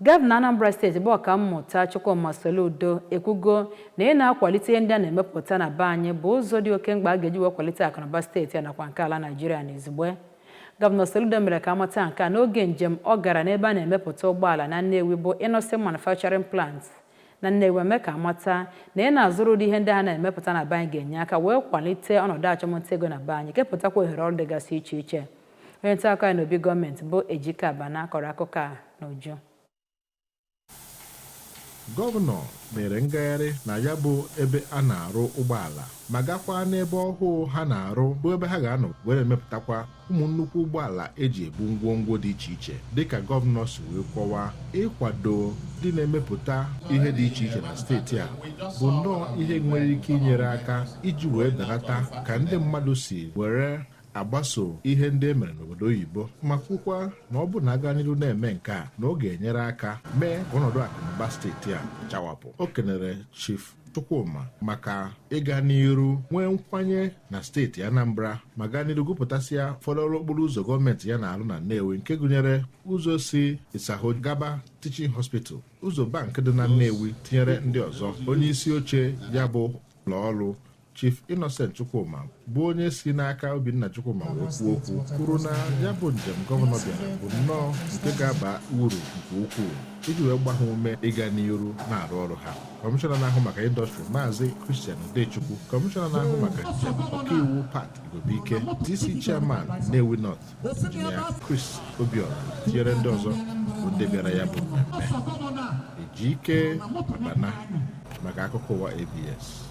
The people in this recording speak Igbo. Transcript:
Gọvanọ Anambra Steeti bụ Ọkammụta Chukwuma Soludo ekwugo na ị na-akwalite ihe ndị a na-emepụta na be anyị bụ ụzọ dị oke mkpa a ga-eji wee kwalite akụnụba steeti a nakwa nke ala Naịjirịa n'izugbe. Gọvanọ Soludo mere ka amata nke a n'oge njem ọ gara n'ebe a na-emepụta ụgbọala na Nnewi bụ Innoson Manufacturing Plant na Nnewi, ma mee ka amata na ị na-azụrụ ụdị ihe ndị a na-emepụta na be anyị ga-enye aka wee kwalite ọnọdụ achụmnta ego na be anyị, kepụtakwa ohere ọrụ dịgasị iche iche. Onye nta akụkọ anyị n'obi gọọmenti bụ Ejike Abana kọrọ akụkọ a n'uju. Gọvanọ mere ngagharị na ya bụ ebe a na-arụ ụgbọala, ma gakwa n'ebe ọhụụ ha na-arụ, bụ ebe ha ga-anọ were emepụtakwa ụmụ nnukwu ụgbọala eji ebu ngwongwo dị iche iche. Dịka gọvanọ si wee kọwaa, ịkwado ndị na-emepụta ihe dị iche iche na steeti a bụ nnọọ ihe nwere ike inyere aka iji wee belata ka ndị mmadụ si were agbaso ihe ndị e mere n'obodo oyibo, ma kwukwa na ọ bụ na aga n'iru na-eme nke a, na ọ ga-enyere aka mee ka ọnọdụ akụnụba steeti a chawapụ. O kenere Chief Chukwuma maka ịga n'iru nwee nkwanye na steeti Anambra, ma gaa n'iru gụpụtasịa ụfọdụ ọrụ okporo ụzọ gọọmenti ya na-arụ na Nnewi, nke gụnyere ụzọ si Ịsahụ gaba Teaching Hospital, ụzọ bank dị na Nnewi, tinyere ndị ọzọ. Onye isi oche ya bụ ụlọ ọrụ, Chief Innocent Chukwuma, bụ onye si n'aka Obinna Chukwuma wee kwuo okwu, kwuru na ya bụ njem gọvanọ bịara bụ nnọọ nke ga-aba uru nke ukwuu iji wee gba ha ume ịga n'iru na-arụ ọrụ ha. Kọmishọna na-ahụ maka indọstrị, Maazị Christian Udechukwu, kọmishọna na-ahụ maka njem, Ọkaiwu Pat Igwebuike, DC Chairman Nnewi North, Injinia Chris Obiora, tinyere ndị ọzọ bụ ndị bịara ya bụ mmemme. Ejike Abana maka akụkọ ụwa ABS.